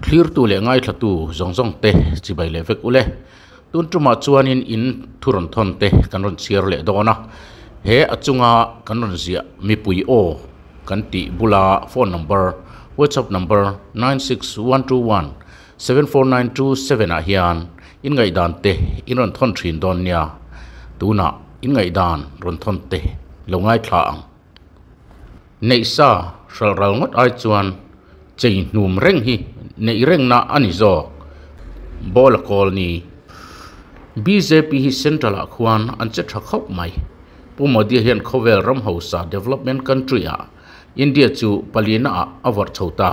Thlirtu leh ngaithlatu zawng zawng te chibai leh vek ule. Tun tumah chuanin in thu rawn thawn te kan rawn chhiar leh dawn a, he a chunga kan rawn ziah mipui aw kan tih bula phone number whatsapp number 9612174927 ah hian in ngaihdan te in rawn thawn thin dawn nia. Tunah in ngaihdan rawn thawn te lo ngaithla ang. Neih sa hralh ral ngawt ai chuan chei hnum reng hi neih rengna a ni zawk. Ball a kawl ni. Bjp hi central ah khuan an che tha khawp mai. Pu Modi hian khawvel ram hausa development country ah India chu palina ah a vawrh chho ta.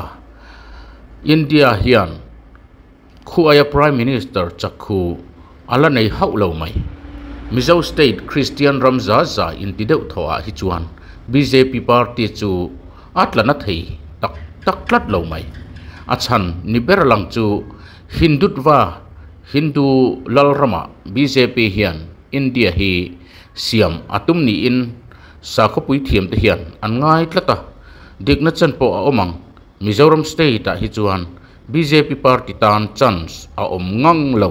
India hian Khuaia Prime Minister chak khu a la nei hauh lo mai. Mizo State Christian ram za za inti deuh thaw ah hi chuan bjp party chu a tla na thei tak tak tlat lo mai. A chhan ni ber lang chu Hindutva, Hindu lalramah bjp hian India hi siam a tum niin sakhawpui thiamte hian an ngai tlat a, dikna chan pawh a awm ang. Mizoram State ah hi chuan Bjp party tan chance a awm ngang lo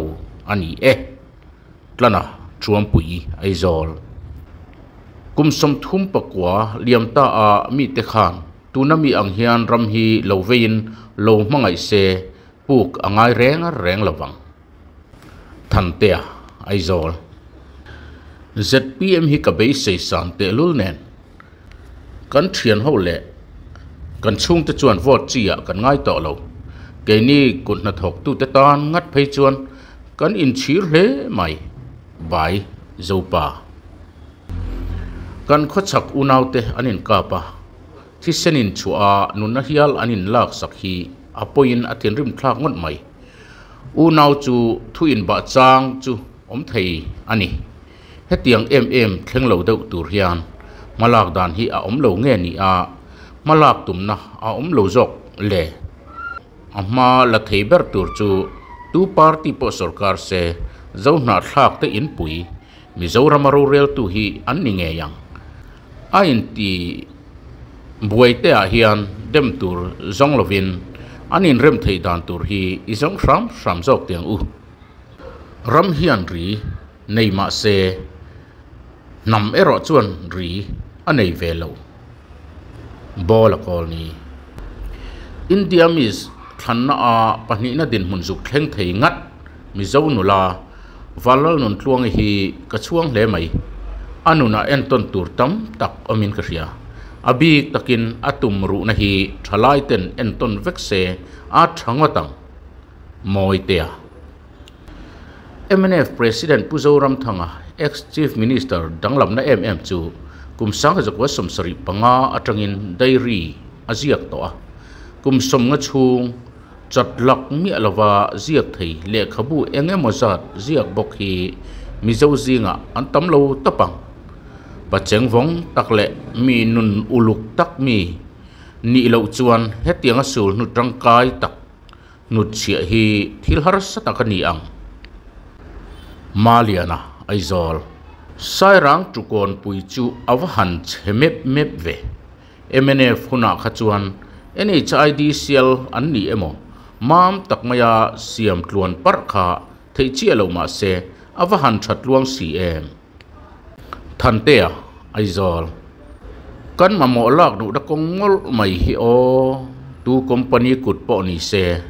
a ni e. Tlana Truampui Aizawl. Kum 39 liam ta a mite khan tuna mi ang hian ram hi lo veiin lo hmangaih se puk a ngai reng reng lo vang. Thantea Aizawl. Zpm hi ka beisei san tehlul nen. Kan thian ho leh kan chhungte chuan vote chi ah kan ngai tawh lo. Keini kut hnathawktute tan ngat phei chuan kan inchhir hle mai. Bai Zopa. Kan khawchhak unaute an inkap a, thisen inchhuah a nunna hial an inlaksak hi a pawiin a thinrim thlak ngawt mai. Unau chu thu inbah chang chu awm thei a ni. Hetiang em em thleng lo deuh tur hian hmalak dan hi a awm lo nge ni a, hmalak tumna a awm lo zawk le? A hma la thei ber tur chu tu party pawh sorkar se Zohnahthlak te inpui Mizorama roreltu hi an ni ngei ang. A inti buai te ah hian dem tur zawng lovin an inrem theih dan tur hi i zawng hram hram zawk tiang u. Ram hian ri nei mah se hnam erawh chuan ri a nei ve lo. Ball a kawl ni. India Miss thlanna a pahnihna dinhmun zuk thleng thei ngat Mizo nula Vanlalnuntluangi hi ka chhuang hle mai. A nunah entawn tur tam tak awmin ka hria. A bik takin a tum ruhna hi thalai ten entawn vek se a tha ngawt ang. Mawitea. Mnf President Pu Zoramthanga, ex-Chief Minister danglamna em em chu kum 1975 atangin diary a ziak tawh a. Kum 50 chhung chat lak miah lova ziak thei lehkhabu eng emaw zat ziak bawk hi Mizo zingah an tam lo tawp ang. Pacheng vawng tak leh mi nun uluk tak mi nih loh chuan hetianga sul hnu tangkai tak Hnutchhiah hi thil harsa tak a ni ang. Maliana, Aizawl. Sairang Tukawnpui chu a va han chhe mep mep ve. Mnf hunah kha chuan NHIDCL an ni emaw mam tak maia siam tluan parh kha theih chiah lo mah se a va han tha tluang si em. Thantea, Aizawl. Kan mamawh lak duhna kawng ngawlh mai hi aw, tu company kut pawh ni se,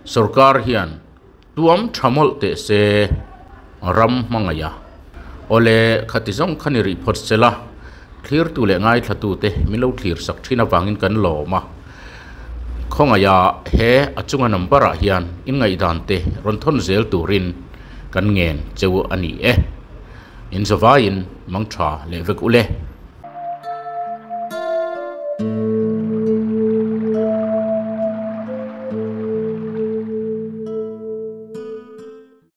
sorkar hian tuam tha mawlh teh se, ram hmangaih a. Awle, khati zawng kha ni rih phawt sela, thlirtu leh ngaithlatute min lo thlir sak thin avangin kan lawm a. Khawngaiha he a chunga number ah hian inngaihdan te rawn thawn zel turin kan ngen cheu a ni e. In zavaiin mang tha leh vek ule.